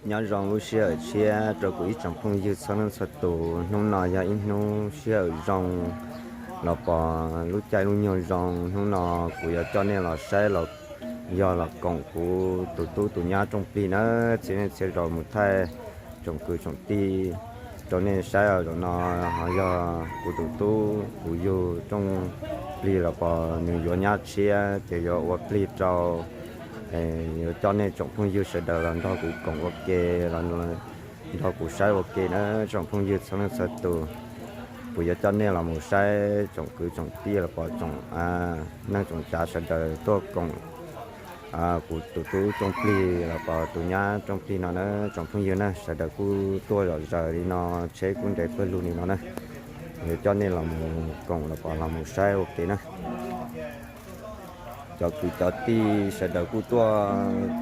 Nyob zoo lub sij hawm tshiab rau kuv ib tsoom phooj ywg txhua leej txhua tus. Hnub no yog ib hnub sij hawm zoo los pom lub caij lub nyoog zoo. Hnub no kuv yuav coj nej los saib los yog los koom kuv tus tub tus nyab rooj plig na. Txhia leej txhia zaus mus thaij tsoom kwv tsoom tij rau nej saib os. Zaum no ho yog kuv tus tub kuv yug rooj plig los pom nws yuav nyab tshiab ces yuav ua plig rau. Yuav coj nej tsoom phooj ywg sawv daws los nrog kuv koom ua ke, los nrog kuv saib ua ke na tsoom phooj ywg txhua leej txhua tus. Kuv yuav coj nej los mus saib tsoom kwv tsoom tij los pom tsoom neej tsoom tsav sawv daws tuaj koom kuv tus tub rooj plig los pom tus nyab rooj plig no na tsoom phooj ywg na. Sawv daws kuj tuaj zom zaws li no, tsheb kuj nres pawg lug li no na. Yuav coj nej los mus koom los pom los mus saib ua ke na. Cov kwv cov tij sawv daws kuj tuaj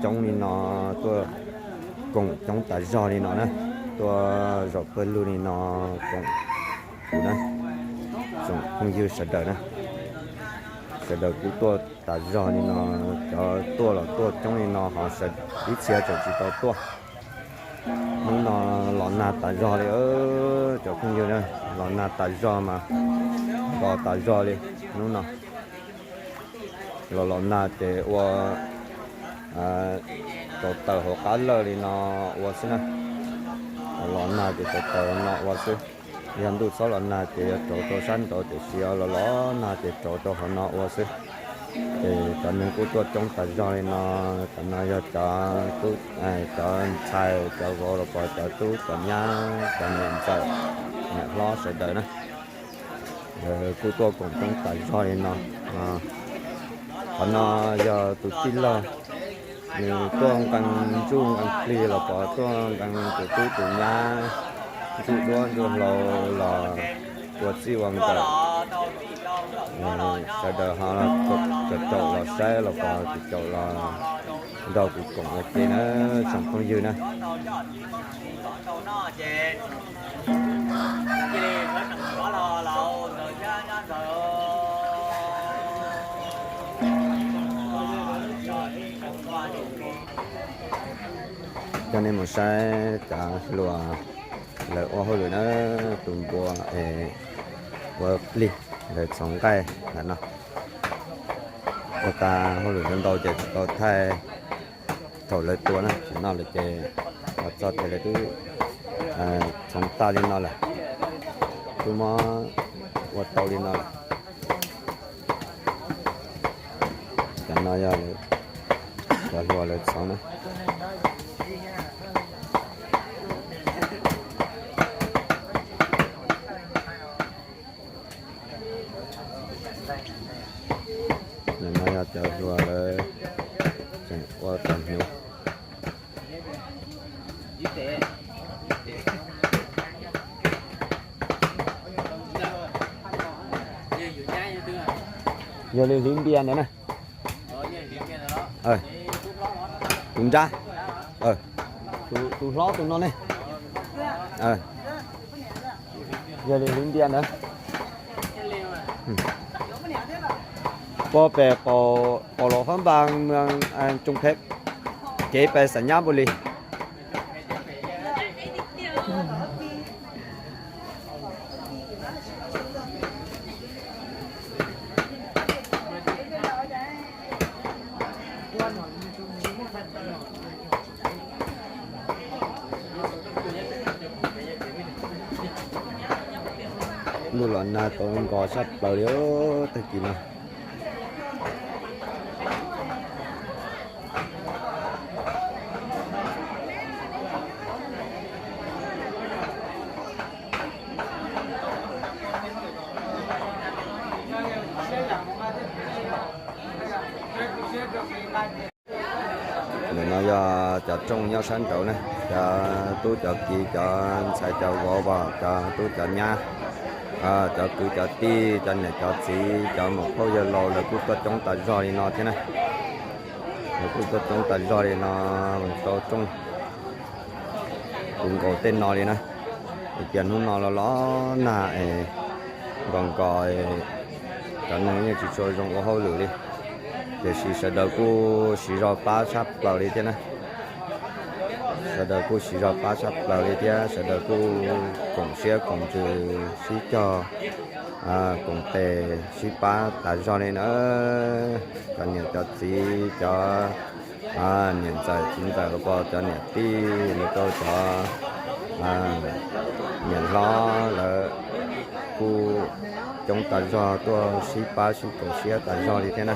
coob li no, tuaj koom coob tas zog li no na, tuaj zaum pawg lug li no koom kuv na, tsoom phooj ywg sawv daws na. Sawv daws kuj tuaj tas zog li no, cov tuaj los tuaj coob li no ho ib txhia tseem tsis tau tuaj. Hnub no los nag tas zog li, cov phooj ywg na, los nag tas zog mas los tas zog li. Hnub no los los nag ces ua rau taws hauv qab lawj li no ua xwb na. Los nag ces rau taws no ua xwb. Yog ntuj txhob los nag ces yuav rauv rau sab nraud, tiam sis los los nag ces rauv rau hauv no ua xwb. Ces cov neeg kuj tuaj coob tas zog li no. Cov no yog cov tub, cov ntxhais cov vauv los pom cov tub cov nyab cov niam ntxawm niam hlob sawv daws na. Kuj tuaj koom coob tas zog li no. Qhov no yog tus tij laug, nws tuaj nqee ntsuj nqee plig los pom tuaj nqee tus tub tus nyab ntsuj duab ntsuj hlauv los ua txij ua nkawm. Sawv daws ho caum los saib los pom caum los nrog kuv koom ua ke na tsoom phooj ywg na. Coj nej mus saib cov hluas lawv ua hauj lwm na, tus npua es ua plig, lawv txhoov nqaij ntawm no. Ua tag hauj lwm ntau ntau ces tsis tau thaij thaum lawv tua na, tam no lawm ces los txog ces lawv twb txhoov tag li no lawm, twb muab ua tau li no lawm. Cov no yog cov hluas lawv txhoov na. Nim no yog cov hluas lawv tseem ua tau hnyuv. Yog li hliv npias ntawd na. Tus nrab, tus hlob tus no ne. Yog li hliv npias ntawd. Puag pem qaum los hab npas tsoom phem kev pes xam nyab npaum li. Ntuj los nag tau nkos sab plaws li tag kis no. Ntawm no yog cov rooj nyob sab nraud na, cov tub cov kiv, cov ntxhais cov vauv, cov tub cov nyab, cov kwv cov tij, cov niam cov txiv, cov muam phauj yawg laus lawv kuj tuaj coob tas zog li no thiab na. Lawv kuj tuaj coob tas zog li no, tau rooj tus nkaus tej no li na. Tias hnub no los los nag es nkos nkos, cov neeg yeej tsis tshua zoo ua hauj lwm li, tiam sis sawv daws kuj siv zog pab tshaj plaws li thiab na. Sawv daws kuj siv zog pab tshaj plaws li thiab sawv daws kuj koom siab koom ntsws sib cog koom tes sib pab tas zog li na. Cov niam cov txiv, cov niam ntxawm txiv ntxawm los pom cov niam tij los rau cov niam hlob lawv kuj coob tas zog tuaj sib pab sib koom siab tas zog li thiab na.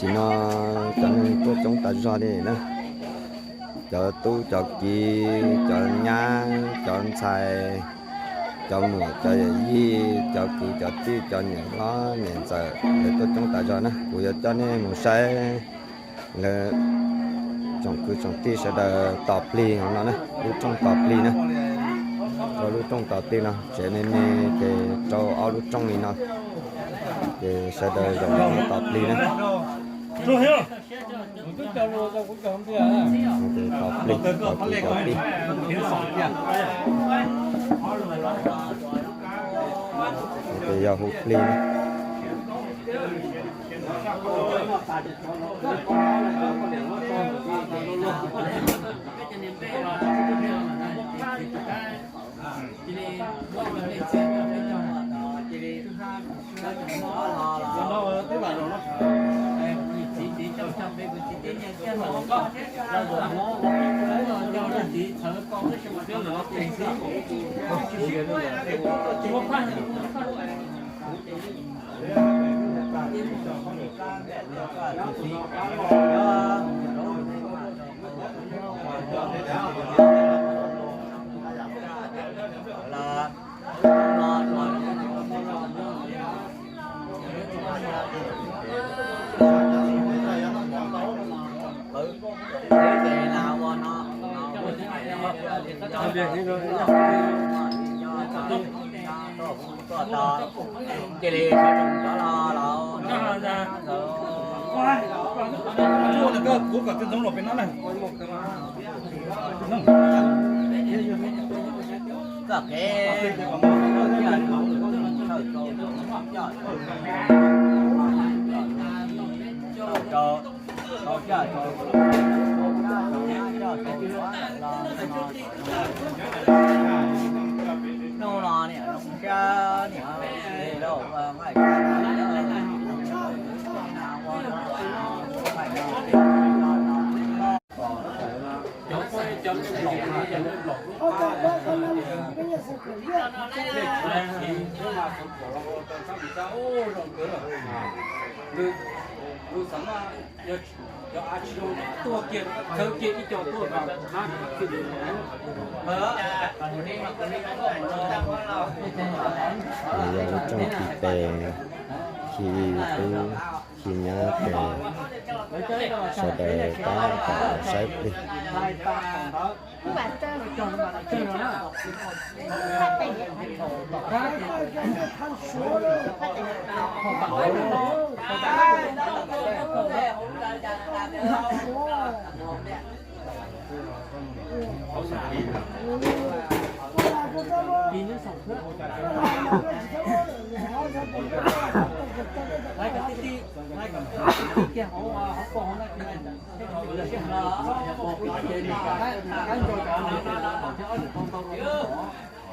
Tsis no cov neeg tuaj coob tas zog li na, cov tub cov kiv, cov nyab cov ntxhais, cov muam cov yawm yij, cov kwv cov tij, cov niam hlob niam ntxawm lawv tuaj coob tas zog na. Kuv yuav coj nej mus saib lawv tsoom kwv tsoom tij sawv daws tos plig no na, lub rooj tos plig na. Rau lub rooj tos plig no tsev me me ces rau ob lub rooj li no, ces sawv daws zaum no tos plig na. Tos plig, tos kwv tos tij. Ces yog hu plig na. Cia li sawv tsees cov los los. Kuv kom txiv ntxoov los pem no na. Txoj kev Yog lub rooj khi tes, khi tub, khi nyab tes, sawv daws tab tom saib plig.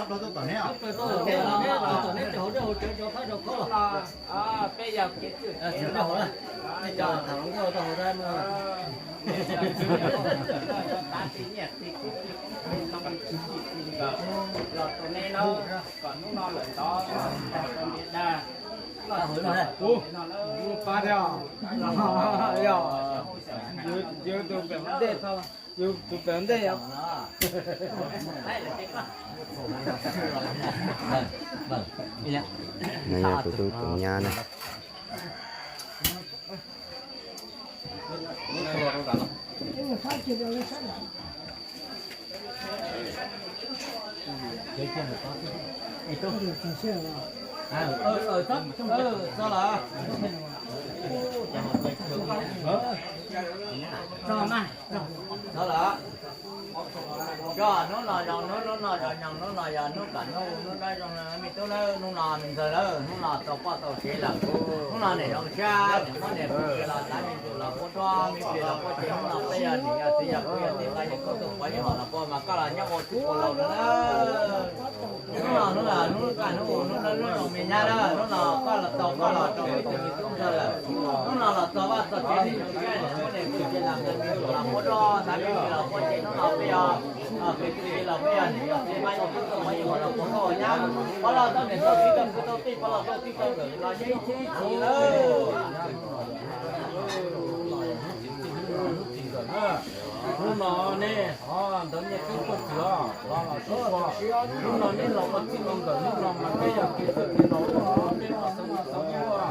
thab plaws tuaj tom neb os. Tom neb ces hauv dej hauv cawv cov thab rau koj los. Peb yog kev txwj kev laus, nej cov tham hluas nkauj rau hauv dab no. Tav tsis nyiaj tsis kub tsis tsis tsis tsis nkawm los rau neb na, kom hnub no lawm ntawd tag rau ntiav dag. Ua pa thiab, yog yus tus pem ntej, yus tus pem ntej. No yog tus tub tus nyab na. Txog lawm. Coj hnub no zoo hnub, hnub no zoo nyoog, hnub no yog hnub kam hnub, hnub dab zoo me tub nawb, hnub no me ntxawg lawm, hnub no tau poj tau sev lawm. Hnub no niam zoo siab, niam muab niam pw los tav me ntsis los puab duab, me ntsis los puab ces hnub no peb yog niam yog txiv yog kwv yog tij pab yog koj tuaj pov yeej hom los puab mas koj los nyob ua tsis ua laus no na. Hnub no hnub no hnub kaj hnub u hnub no hnub zoo me nyab na, hnub no koj los tau koj los rau ib tug me tub ntxawg lawm. Hnub no los txog vaj txog tsev li tus siab niam muab niam pw ces los tav me ntsis los puab duab, tav me ntsis los puab ces hnub no peb yog peb tug txiv los peb yog niam yog txiv pab yog koj tuaj pov yeej hom los puab koj ua nyab. Pov los tau niam tau txiv tau kwv tau tij, pov los tau tij tau nkawm los yeej ib txhis ib txhis lawm. Hnub no nej ntawd nej twb tuaj txog los los sib ua, hnub no nej los ua txij los nkawm hnub no mas peb yog kev txawj kev laus, peb los xav xav ua.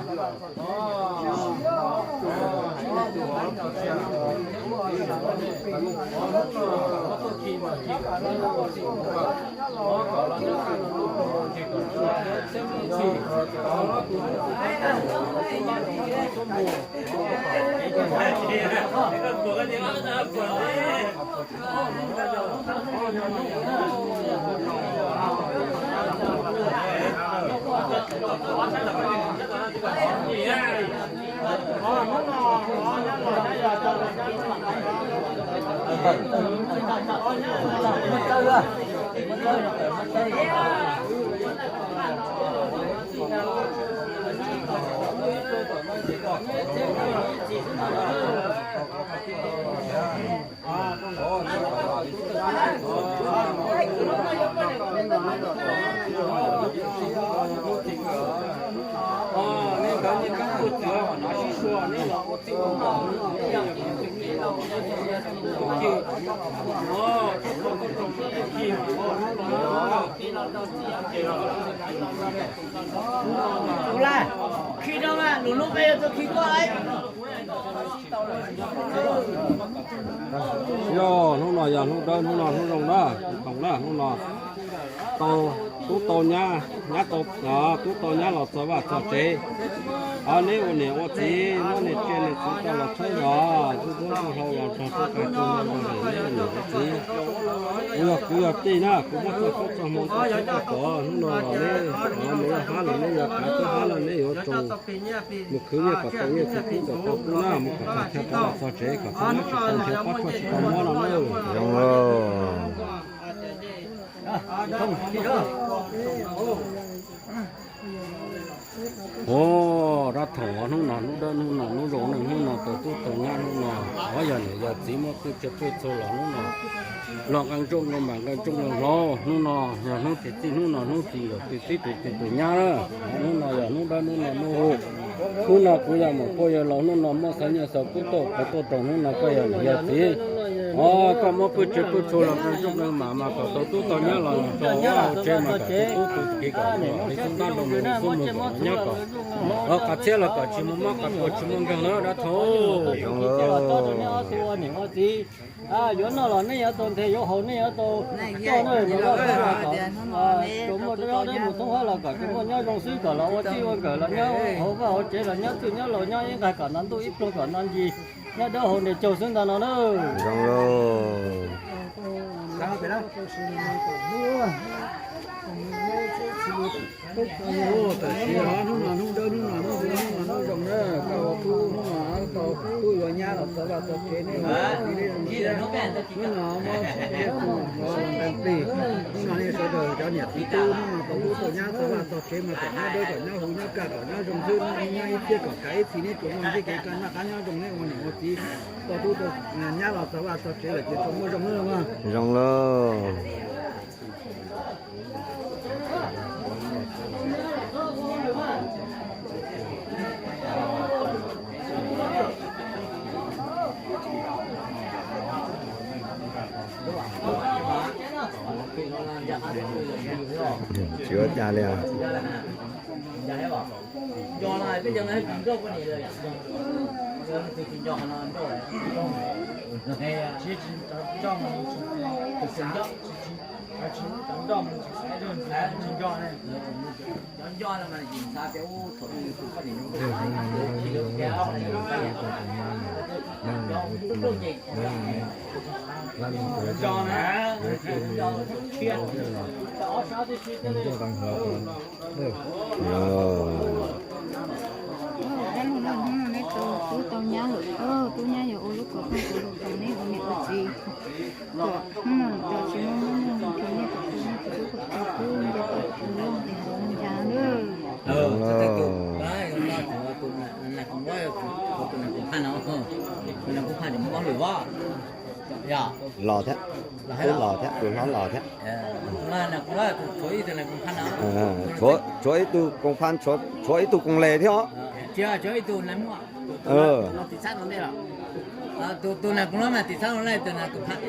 Nej nkawd nej kab tuaj txog no sib sua nej los ua txij ua nkawm. Tus laj, khi rau mas, lus lub peb yuav tuaj khi koj. Yog hnub no yog hnub dawb, hnub no hnub zoo na, hnub no tau tub tau nyab, nyab tau, tub tau nyab los txog vaj txog tsev. Neb ua niam ua txiv, muab niam tsiaj niam txiv coj los tshawb zos, tub tub tub hlau los txog tub qas tub hlau los neb ua niam ua txiv. Kuv yog kwv yog tij na, kuv muab txoj koob txoj hmoov txoj siab txoj tov, hnub no los neb mus laj hab los neb yuav kav, tuaj hab los neb yuav tsaus, mus khwv nyiaj kom tau nyiaj, khwv kub kom tau kub na, mus kom txog chaw txog vaj txog tsev kom tau nab tsis tau nrhiav, pob tshuaj tsis tau mob no na. Zoo lauj. Ua dab thaum hnub no hnub dawb, hnub no hnub zoo, hnub no tau tub tau nyab, hnub no ov yog niam yog txiv muab pwj tsiaj pwj txhu los hnub no los nqee ntsooj nqee mam nqee ntsooj nqee hlau, hnub no yog hnub txiv txij, hnub no hnub txiv yog txiv txiv tus txiv tus nyab na. Hnub no yog hnub dawb, hnub no hnub hu, hnub no kuv yog muam pog yawg laus, hnub no muab xav nyiaj xav kub tuaj, kuv tuaj rau hnub no koj yog niam yog txiv. Ov, koj muab pwj tsiaj pwj txhu los nqee ntsooj nqee mam mas kom tau tub tau nyab los tau vaj tau tsev mas kom tub tub kiv kom li xub ntab zoo li xub mug kom nyob kom, ov, qas txhiab los kom tsis muaj mob, qas puas tsis muaj nkeeg na dab thaum. Yuav noj los nej yuav tau nthe, yuav haus nej yuav tau coj na, kom tsuas muaj dab dab mus thoob hab los kom tsuas muaj nyob zoo xwb, kom los ua txij ua nkawm los nyob hauv vaj hauv tsev los nyob txwj nyob laus nyob ib nqag kom nov ntuj ib ploog kom nov ncig nyob dawb hau nres caug xwb ntag no na. Zoo lauj. Tam sim no hnub no hnub dawb, hnub no hnub hu, hnub no hnub zoo na, koj ua tub hnub no tau tub yuav nyab los txog vaj txog tsev, nej ua txiv nej zoo siab. Hnub no muab nej tus hluas los nqee plig, hnub no nej sawv daws cov niam txiv tub hnub no tau tub tau nyab txog vaj txog tsev mas kom nyob dawb kom nyob huv nyob kaj kom nyob zoo xwb, nyob ib txhiab kom kav ib txhis, nej tsuas muaj ntsej kev kaj noj qab nyob zoo, nej ua niam ua txiv tau tub tau nyab los txog vaj txog tsev lawm ces tsuas muaj zoo na. Zoo lauj. Tsis ua cas li os. Dab laug, hnub no neb tau tub tau nyab lawm, tub nyab yuav ua lub kom pheej kom lug tau neb ua niam ua txiv, kom hnub no lawm tau tsis muaj mob muaj nkeeg, kom neb tau tub kom tau kub nce tau tsis loj nqis hauv ncav lawm. Los thiab, los thiab, tus hlob los thiab. Tshuav ib tug koom pha, tshuav ib tug koom le thiab os. Tus, tus nag kuv hlob mas tim txhab ua laij tus nag kuv phaj.